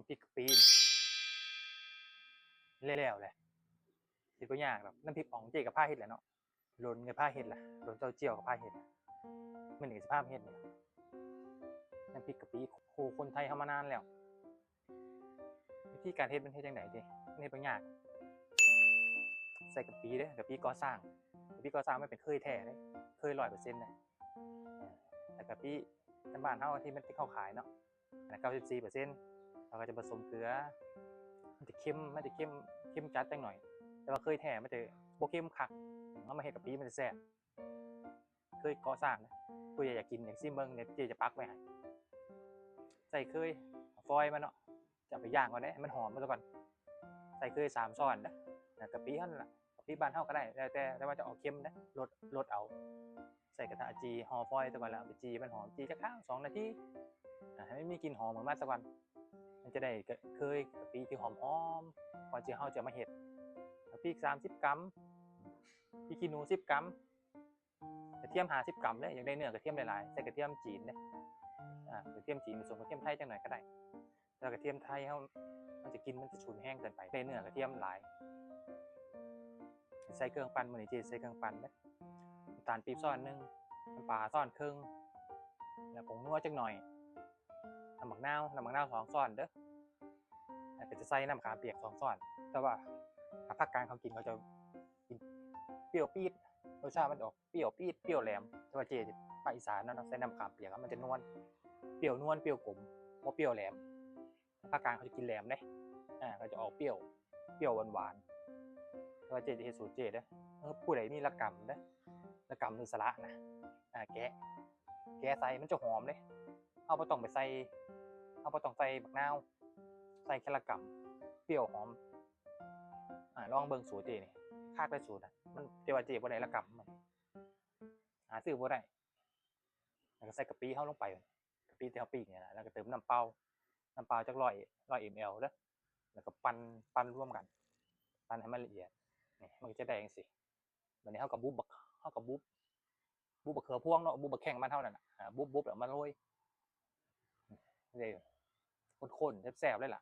ພິກກະປິແລ້ວແຫຼະ ເຮັດບໍ່ຍາກດອກ. ນ້ຳພິກອ່ອງເຈ້ກໍພາເຮັດແຫຼະເນາະ, ໂດນກໍພາເຮັດລະ, ໂດນເຕົ້າຈ້ຽວກໍພາເຮັດລະ, ມື້ນີ້ກໍຊິພາມາເຮັດນີ້ລະ. ນ້ຳພິກກະປິຄູ່ຄົນໄທເຮົາມານານແລ້ວ. ວິທີການເຮັດມັນເຮັດຈັ່ງໃດເດ? ມັນເຮັດບໍ່ຍາກ. ໃສ່ກະປິເດ້, ກະປິກໍ່ສ້າງ, ກະປິກໍ່ສ້າງມັນເປັນເຄີຍແທ້ເດ້, ເຄີຍຮ້ອຍເປີເຊັນເດ້. ແລ້ວກະປິບ້ານເຮົາທີ່ມັນ ທີ່ເຂົາຂາຍເນາະ ອັນນັ້ນເກົ້າສິບສີ່ເປີເຊັນ ເຮົາກໍຈະປະສົມເກືອ. ມັນຈະເຄັມ, ມັນຈະເຄັມ, ເຄັມຈັດຈັກໜ້ອຍ, ແຕ່ວ່າເຄີຍແທ້ມັນຈະບໍ່ເຄັມຄັກ. ເຮົາມາເຮັດກະປິມັນຈະແຊບ. ເຄີຍກໍ່ສ້າງເດ້, ຜູ້ໃດຢາກກິນ ຢາກຊິມເບິ່ງ ດຽວເຈ້ຈະປັກໄວ້ໃຫ້. ໃສ່ເຄີຍ ຟອຍມາເນາະ, ຈະເອົາໄປຍ່າງກ່ອນເດ້ ໃຫ້ມັນຫອມມາຊະກ່ອນ. ໃສ່ເຄີຍສາມຊ້ອນເດ້, ແລ້ວກະປິຫັ້ນລະ, ກະປິບ້ານເຮົາກໍໄດ້ ແລ້ວແຕ່, ແຕ່ວ່າຈະເອົາເຄັມເດ້, ລົດ, ລົດເອົາ. ໃສ່ກະທະຈີ່ ຫໍ່ຟອຍຊະກ່ອນ ແລ້ວເອົາໄປຈີ່ໃຫ້ມັນຫອມ, ຈີ່ຈັກຄາວສອງນາທີ ອ່າ ໃຫ້ມັນມີກິ່ນຫອມອອກມາຊະກ່ອນ. ມັນຈະໄດ້ເຄີຍກະປິທີ່ຫອມໆ ກ່ອນທີ່ເຮົາຈະມາເຮັດ. ກະປິສາມສິບກຣາມ, ພິກຂີ້ໜູສິບກຣາມ, ກະທຽມຫ້າສິບກຣາມເດ້. ຢາກໄດ້ເນື້ອກະທຽມຫຼາຍໆ ໃສ່ກະທຽມຈີນເດ້, ອ່າ ກະທຽມຈີນປະສົມກະທຽມໄທຈັກໜ້ອຍກໍໄດ້. ແຕ່ວ່າກະທຽມໄທເຮົາ ມັນຈະ ກິ່ນມັນຈະຊຸນແຮງເກີນໄປ, ໃສ່ເນື້ອກະທຽມຫຼາຍ. ໃສ່ເຄື່ອງປັ່ນ, ມື້ນີ້ເຈ້ໃສ່ເຄື່ອງປັ່ນເດ້, ນ້ຳຕານປີບຊ້ອນໜຶ່ງ, ນ້ຳປາຊ້ອນເຄິ່ງ, ແລ້ວຜົງນົວຈັກໜ້ອຍ, ນ້ຳບັກນາວ, ນ້ຳບັກນາວສອງຊ້ອນເດີ້. ແລ້ວກໍຈະໃສ່ນ້ຳມະຂາມປຽກສອງຊ້ອນ. ແຕ່ວ່າຖ້າພາກກາງເຂົາກິນ ເຂົາຈະກິນປ່ຽວປີດ, ລົດຊາດມັນອອກ ປ່ຽວປີດ ປ່ຽວແຫຼມ. ແຕ່ວ່າເຈ້ໄປອີສານເນາະ, ໃສ່ນ້ຳມະຂາມປຽກ ມັນຈະນວນ, ປ່ຽວນວນ ປ່ຽວກົມ, ບໍ່ປ່ຽວແຫຼມ. ພາກກາງເຂົາຈະກິນແຫຼມເດ້, ອ່າ ກໍຈະອອກປ່ຽວ, ປ່ຽວຫວານໆ. ແຕ່ວ່າເຈ້ຈະເຮັດສູດເຈ້ເດ້. ເອີ ຜູ້ໃດມີລະກຳເດ້, ລະກຳ ຫຼື ສະລະນະ, ອ່າ ແກະ, ແກະໃສ່ ມັນຈະຫອມເດ້. ເຮົາບໍ່ຕ້ອງໄປໃສ່, ເຮົາບໍ່ຕ້ອງໃສ່ບັກນາວ, ໃສ່ແຄ່ລະກຳ, ປ່ຽວຫອມ. ອ່າ ລອງເບິ່ງສູດເຈ້ນີ້, ຄັກເດ້ສູດນະ. ມັນ ແຕ່ວ່າເຈ້ບໍ່ໄດ້ລະກຳ, ມັນຫາຊື້ບໍ່ໄດ້. ແລ້ວກໍໃສ່ກະປິເຮົາລົງໄປ, ກະປິທີ່ເຮົາປີ້ງນີ້ລະ, ແລ້ວກໍເຕີມນ້ຳເປົ່າ, ນ້ຳເປົ່າຈັກຮ້ອຍ, ຮ້ອຍເອັມແອລເດີ້. ແລ້ວກໍປັ່ນ, ປັ່ນລວມກັນ, ປັ່ນໃຫ້ມັນລະອຽດ. ນີ້ ມັນກໍຈະໄດ້ຈັ່ງຊີ້. ບາດນີ້ເຮົາກໍບຸບບັກ, ເຮົາກໍບຸບ, ບຸບບັກເຂືອພວງເນາະ, ບຸບບັກແຂ້ງບ້ານເຮົານັ້ນນະ, ບຸບໆ ແລ້ວມາໂລຍ. ເດ້ ຂ້ນໆ ແຊບໆ ເລີຍລະ.